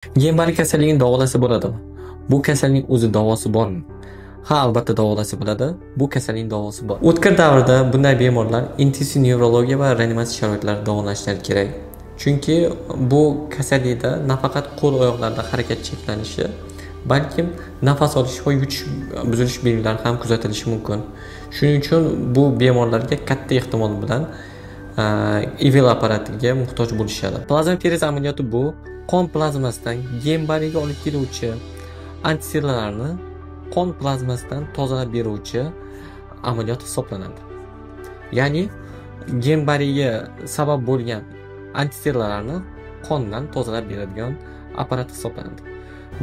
Guillain-Barré kasalligini davolasa bo'ladimi? Bu kasallikning o'zi davosi bormi? Ha, albatta davolasa bo'ladi. Bu kasallikning davosi bor. O'tkir davrda bunday bemorlar intensiv nevrologiya va reanimatsiya sharoitlarida davolanishlari kerak. Chunki bu kasallikda nafaqat qo'l-oyoqlarda harakat cheklanishi, balkim nafas olish va yutish buzilish belgilari ham kuzatilishi mumkin. Shuning uchun bu bemorlarga katta ehtimol bilan IVL apparatiga muhtoj bo'lishadi. Plazmaferez amaliyoti bu qon plazmasidan Guillain-Barréga olib keluvchi antitanalarni qon plazmasidan tozalab beruvchi amaliyot hisoblanadi. Ya'ni Guillain-Barréga sabab bo'lgan antitanalarni qondan tozalab beradigan apparat hisoblanadi.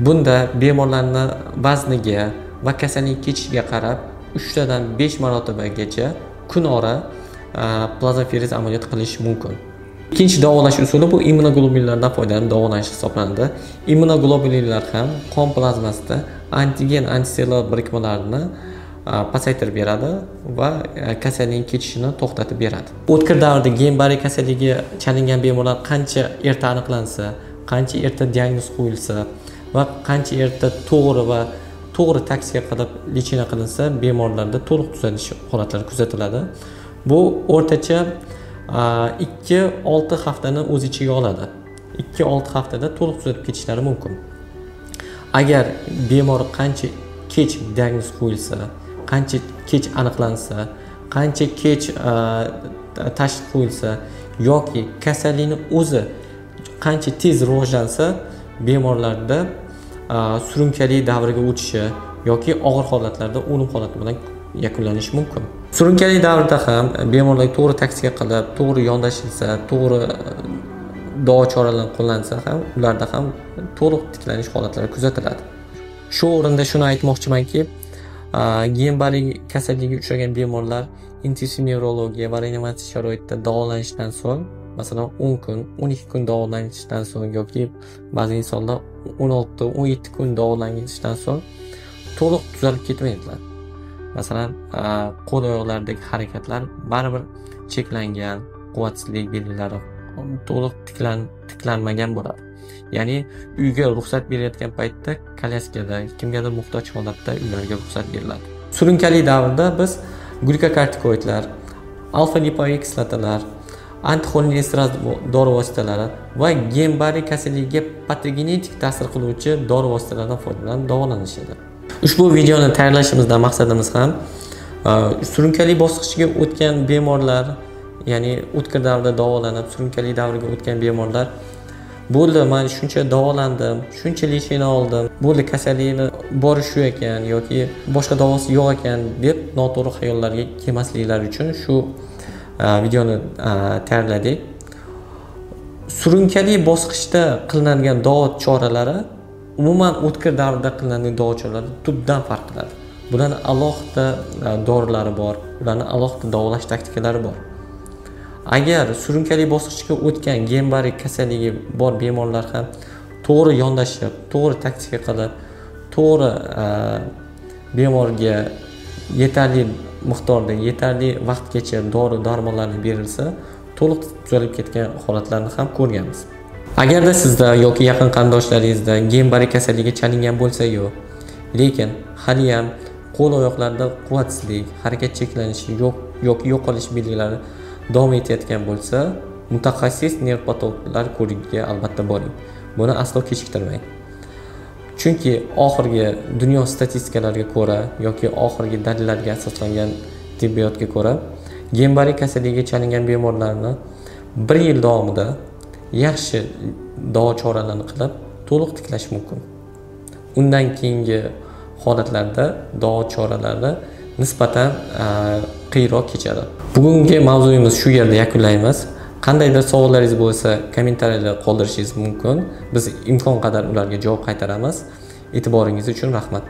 Bunda bemorlarni vazniga va kasallik kechishiga qarab 3 dan 5 marotabagacha kunora plazmaferez amaliyot qilish mumkin. Ikkinchi davolash usuli bu immunoglobulinlardan foydalanib davolanish hisoblanadi. Immunoglobulinlar ham qon plazmasida antigen antitanalar birikmalarini pasaytirib beradi va kasallikning kechishini to'xtatib beradi. O'tkir davrda Guillain-Barré kasalligi chalingan bemorlar qancha erta aniqlansa, qancha erta diagnoz qo'yilsa va qancha erta to'g'ri va to'g'ri taktika qilib lecheniya qilinsa, bemorlarda to'liq tuzalish holatlari kuzatiladi. Bu o'rtacha 2-6 haftani o'z ichiga oladi. 2-6 haftada to'liq tuzalib ketishlari mumkin. Agar bemor qancha kech diagnoz qo'yilsa, qancha kech aniqlansa, qancha kech tashxis qo'yilsa yoki kasallikning o'zi qancha tez rivojlansa, bemorlarda surunkali davriga o'tishi yoki og'ir holatlarda o'lim holati bilan yakunlanishi mumkin. Surunkali davrda ham bemorlarga to'g'ri taktika qilib, to'g'ri yondashilsa, to'g'ri davo choralarini qo'llansa ham ularda ham to'liq tiklanish holatlari kuzatiladi. Shu o'rinda shuni aytmoqchimanki, Guillain-Barré kasalligiga uchragan bemorlar intensiv nevrologiya va reanimatsiya sharoitida davolanishdan so'ng, masalan 10 kun, 12 kun davolanishdan so'ng yoki ba'zi insonlar 16-17 kun davolanishdan so'ng to'liq tuzalib ketmaydilar. Masalan, qo'l oyoqlardagi harakatlar baribir cheklangan, quvvatsizlik belgilari to'liq tiklanmagan bo'ladi. Ya'ni uyga ruxsat berayotgan paytda kolyaskada kimgadir muhtoj holatda uylarga ruxsat beriladi. Surunkali davrda biz glyukokortikoidlar, alfa lipoik kislotalar, antixolinesteraz dori vositalari va Guillain-Barré kasalligiga patogenetik ta'sir qiluvchi dori vositalaridan foydalanib davolanishadi. Ushbu videoni tayyorlashimizdan maqsadimiz ham surunkali bosqichga o'tgan bemorlar, ya'ni o'tkir davrda davolanib surunkali davriga o'tgan bemorlar bo'ldi, men shuncha davolandim, shuncha lecheniya oldim, bo'ldi, kasallikni bori shu ekan yoki boshqa davosi yo'q ekan deb noto'g'ri xayollarga kelmasliklari uchun shu videoni tayyorladik. Surunkali bosqichda qilinadigan davo choralari umuman o'tkir davrda qilinadigan davo choralari tubdan farq qiladi. Bularni alohida dorilari bor, ularni alohida davolash taktikalari bor. Agar surunkali bosqichga o'tgan Guillain-Barré kasalligi bor bemorlar ham to'g'ri yondashib, to'g'ri taktika qilib, to'g'ri bemorga yetarli miqdorda, yetarli vaqtgacha dori darmonlarni berilsa, to'liq tuzalib ketgan holatlarni ham ko'rganmiz. Agarda sizda yoki yaqin qarindoshlaringizda Guillain-Barré kasalligi chalingan bo'lsa-yu, lekin hali ham qo'l-oyoqlarda quvvatsizlik, harakat cheklanishi yo'q yoki yo'qolish belgilari davom etayotgan bo'lsa, mutaxassis nevropatologlar ko'rigiga albatta boring. Buni aslo kechiktirmang. Chunki oxirgi dunyo statistikalariga ko'ra yoki oxirgi dalillarga asoslangan tibbiyotga ko'ra, Guillain-Barré kasalligiga chalingan bemorlarni 1 yil davomida yaxshi davo choralarini qilib to'liq tiklash mumkin. Undan keyingi holatlarda davo choralari nisbatan qiyinroq kechadi. Bugungi mavzuyimiz shu yerda yakunlaymiz. Qandaydir savollaringiz bo'lsa, kommentariyada qoldirishingiz mumkin. Biz imkon qadar ularga javob qaytaramiz. E'tiboringiz uchun rahmat.